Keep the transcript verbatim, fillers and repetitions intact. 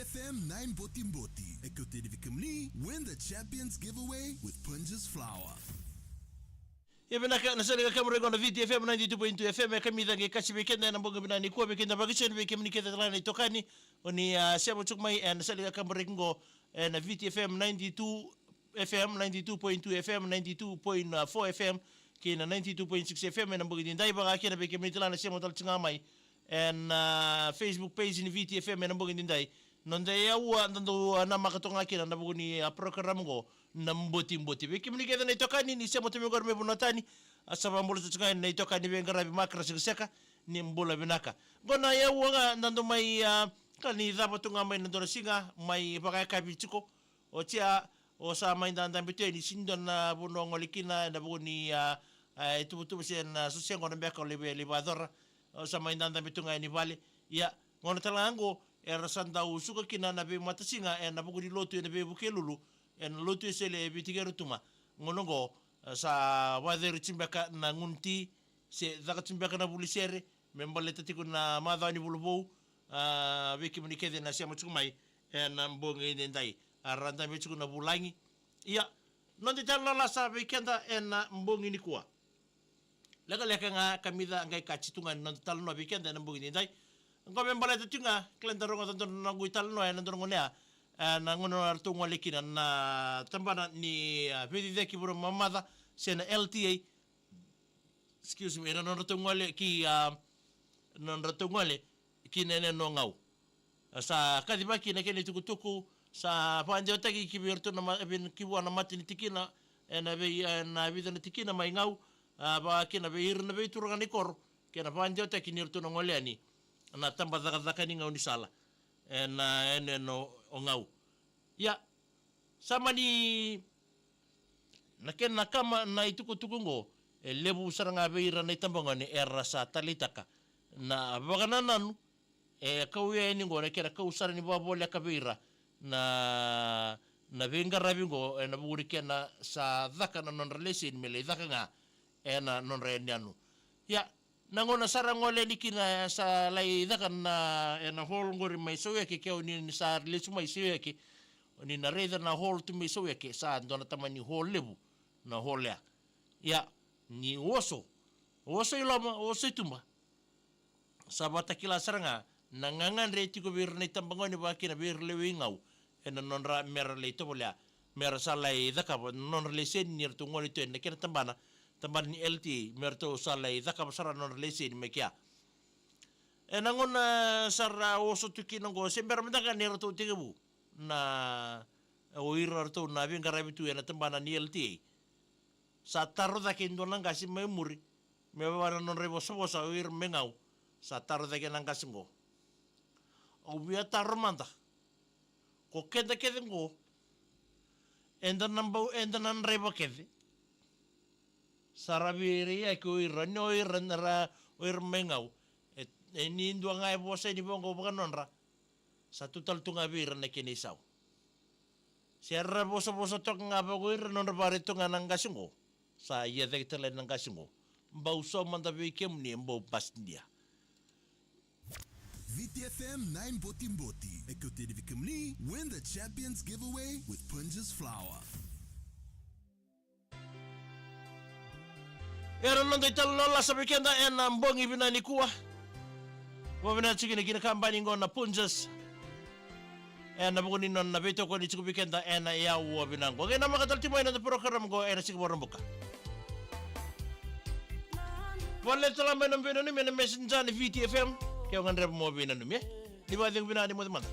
F M nine Boti Boti. E kauta ni vei kemuni, win the Champions Giveaway with Punjas Flour. Ia vinaka na sala ni kaburaki qo na V T F M ninety-two point two F M, e kamica qai kasi vei keda ena bogi vinaka nikua, vei keda vakaseni, vei kemuni kece tale na itokani o ni, ah, sema tiko mai ena sala ni kaburaki qo ena V T F M ninety-two F M, ninety-two point two F M, ninety-two point four F M, kei na ninety-two point six F M ena bogi nidai, vaka kina vei kemuni tale na sema tale tiko ga mai ena, ah, Facebook page ni V T F M ena bogi nidai. Noda yaua da dau, ah, namaka toka ga kina na vuku ni, ah, program qo na Boti Boti. Vei kemuni kece na itokani ni sema tu mai qori mai vanua tani, ah, sa vakabula tiko ga na itokani veiqaravi Makra Sekaseka, ni bula vinaka. Qo na yaua ga da dau mai, ah, ka ni cava tu ga mai na dua na siga mai vakayakavi tiko. Oti ya, o sa mai dadabe tu yani, sega ni dua na vanua o gole kina ena vuku ni, ah, ah, ituvatuva se na soseqo na beka o lai, lai vakayacora. O sa mai dadabe tu ga yani vale. Ia, gauna tale ga qo era sa dau suka kina na veimatasiga ena vuku ni lotu ena veivuke lulu ena lotu e sele e Viti kei Rotuma. Gauna qo, eh, sa vakaceri tiko beka na gunu ti, se caka tiko beka na vuli sere me baleta tiko na macawa ni vula vou. Ah, vei kemuni kece na sema tiko mai ena bogi nidai, ah, ra dabe tiko na vulagi. Ia, noda italanoa lasa vei keda ena bogi nikua. Lekaleka ga kamica qai kati tu ga ni noda talanoa vei keda ena bogi nidai. Qo me baleta tiko ga, kila da rogoca dua na noqu italanoa ena dua na gauna ya, eh, na gauna ratou gole kina na tabana ni, ah, veiciciyaki vanua mamaca se na L T A. Excuse me, na nodratou gole ki, ah, nodratou gole ki na yanuyanu o Gau. Sa kacivaki na kena itukutuku, sa vakadewataki ki vei iratou na ma-, vei, ki vua na mata ni tikina, ena vei, ena vica na tikina mai Gau, ah, vaka kina vei ira na veituraga ni koro, kei na vakadewataki ni ratou na gole yani na taba cakacaka ni gaunisala ena yanuyanu o Gau. Ia, sa mani na kena kama na itukutuku qo, e levu sara ga vei ira na itabagone era sa taleitaka na vakanananu e kau yani qo, na kena kau sara ni vakavoleka vei ira na, na veiqaravi qo, ena vuku ni kena sa caka na nodra leseni me lai caka ga ena nodra yanuyanu. Ia, na gauna sa ra gole yani kina, e, sa lai caka na, ena hall qori mai Saueke, ke o ni, ni sa lesu mai Saueke, o ni na raica na hall tu mai Saueke, sa dua na tamani hall levu na hall ya. Ia, ni oso, oso i loma, oso i tuba, sa vakatakila sara ga na gagadre e tiko vei ira na itabagone vaka kina vei ira lewe i Gau, ena nodra mera lai tovolea, mera sa lai cakava na nodra leseni ni ratou gole tu ena kena tabana, tabana ni L T A, me ratou sa lai cakava sara na nodra leseni mai kea. Ena gauna sa ra oso tu kina qo, se bera mada ga ni ratou tekivu na, o ira ratou na veiqaravi tu ena tabana ni L T A, sa taro cake e dua na qase mai muri, me vaka na nodra ivosavosa o ira mai Gau. Sa taro cake na qase qo: "Au via taro mada, ko keda kece qo, eda na bau, eda na draiva kece?" Sa ra veiraiyaki o ira, ni o ira na ra, o ira mai Gau, e, e ni dua ga e vosa yani vaqo vakanodra, sa tu tale tu ga vei ira na kena isau. Se ra vosavosa toka ga vaqo o ira, nodra vakarai toka ga na qase qo, sa ia cake tale na qase qo: "Bau so mada vei kemuni, e bau basidia." V T F M nine Boti Boti, e kauta yani vei kemuni, win the Champions Giveaway with Punjas Flour. Era noda italanoa lasa vei keda ena bogi vinaka nikua. Vakavinavinaka tiko kina ki na kabani qo na Punjas, ena vuku ni nona veitokoni tiko vei keda ena aua vinaka qo. Qai namaka tale tiko mai na noda program qo ena siga Vakaraubuka. Vakalevu tale mai na veinanumi ena Messenger ni V T F M, ke o gadreva mo veinanumi, e. Ni vakacegu vinaka, ni moce mada.